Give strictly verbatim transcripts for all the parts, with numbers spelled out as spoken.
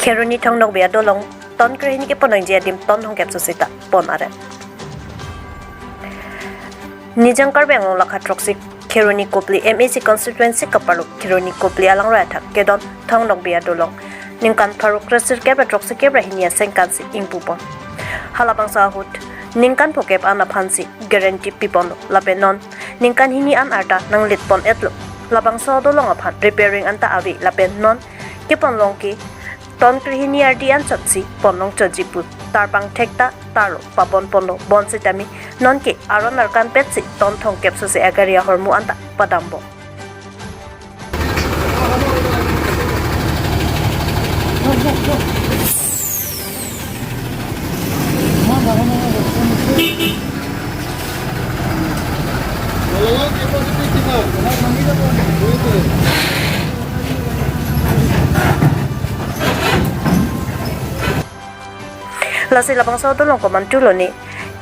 Kheroni Thong Nokbe adolong ton krehini kepon nangji adim ton thomkep so seta pon are. Nijang Karbi Anglong lakha throksi Kheroni Kopili M A C constituency kaparlo Kheroni Kopili alangroi athak kedon Thong Nokbe adolong ningkan pharo kresirkep ra throksikep ra hini asengkan si ingpupon. Halabangso ahut ningkan phokep an aphan si guarantee piponlo lapen non ningkan hini an arta nanglitpon etlo. Labangso adolong aphan repairing anta ave lapen non kepon long ke ton krehini ardi anchot si pon long chotji pu tarbang thekta tarlo paponponlo bonsitame non ke aron arkan pet si ton thomkep so se agari ahormu anta padambom. Lasi labangso adolong komantulo ne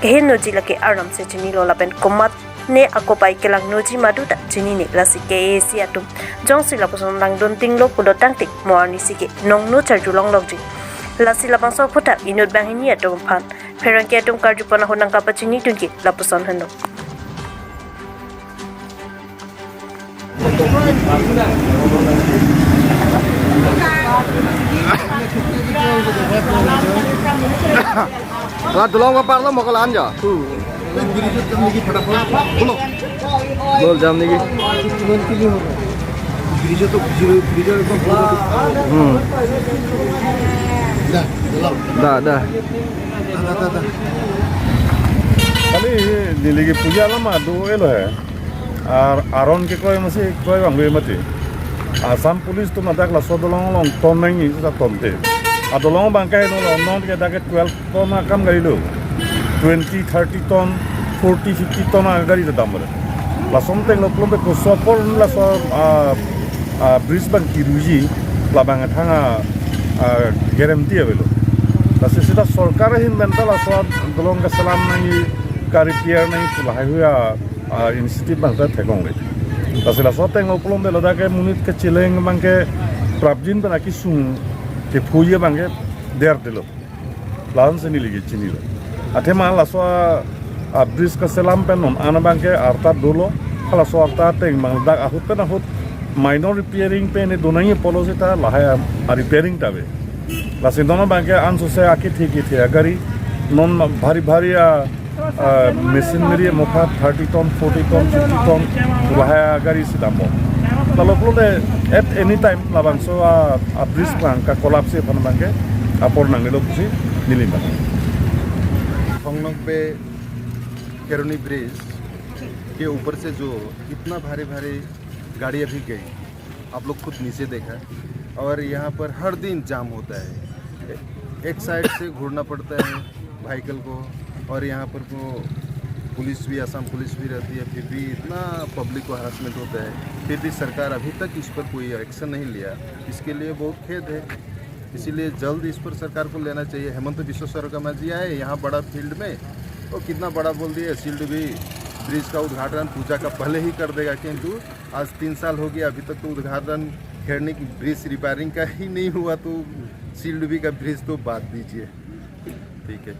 kehin noji lake arnam si chinilo lapen komat ne akopai kelang noji madu ta chinine lasi K A A C atum jongsi lapuson langdun tinglo pulo tangte mo arnisi ke nongno charjulong lokji. Lasi labangso aphuthak inut banghini atum aphan pherangke atum karjupon ahut nangkapachinidun ke lapuson henlo. Lah, dolong kapar lo mokol anja. Bol jam niki. Hmm. Da, da. Kali neli ke puja lama do elo he. Ar aron ke kroi masi kroi bang be mati. Assam Police atum ladak laso dolong along ton nangji sa tonte. Adolong abang ke no non ke dak ke twelve ton akam gari lo. Twenty, thirty ton, forty, fifty ton agari ta dam bole. Lason tenglo pulote koso apor laso, ah, ah, bridge abang kiruji labang athang a, ah, guarantee avelo. Lasi seta sorkar ahin pen ta laso dolong kaselam nangji ka repair nangji pu lahai hui a ah, initiative abang ta theklongle. Lasi laso ateng oklom de ladak ke monit kacheleng abang ke prapjin pen akesung kephuji abang ke derdelo. Lason si neli ke chinilo. Athema laso a, a bridge kaselam pen non an abang ke arta dolo. Halaso arta ateng abang ladak ahut pen ahut minor repairing pen do nangji apotlo seta lahai a, a repairing ta ave. Lasi non abang ke anso se akethe kethe agari non bhari bhari a ah, machinery mokha thirty ton, forty ton, fifty ton, lahai agari si dambom. Lalo pulote at any time labangso a, a bridge abang ka collapse aphan abang ke apor nanglelo pusi neli mane. थोंगनोकबे Caroni bridge के ऊपर से जो इतना भारी भारी गाड़ी अभी गई, आप लोग खुद नीचे देखा, और यहाँ पर हर दिन जाम होता है। ए-, एक साइड से घूरना पड़ता है व्हीकल को, और यहाँ पर को पुलिस भी, आसाम पुलिस भी रहती है, फिर भी इतना पब्लिक को हरासमेंट होता है, फिर भी सरकार अभी तक इस पर कोई एक्शन नहीं लिया। इसके लिए बहुत खेद है। इसीलिए जल्द इस पर सरकार को लेना चाहिए। हेमंत बिस्व शर्मा जी आए यहाँ बड़ा फील्ड में, वो कितना बड़ा बोल दिए, सिलडुबी ब्रिज का उद्घाटन पूजा का पहले ही कर देगा, किंतु आज तीन साल हो गया, अभी तक तो उद्घाटन, खैरनी की ब्रिज रिपेयरिंग का ही नहीं हुआ, तो सिलडुबी का ब्रिज तो बात दीजिए। ठीक है।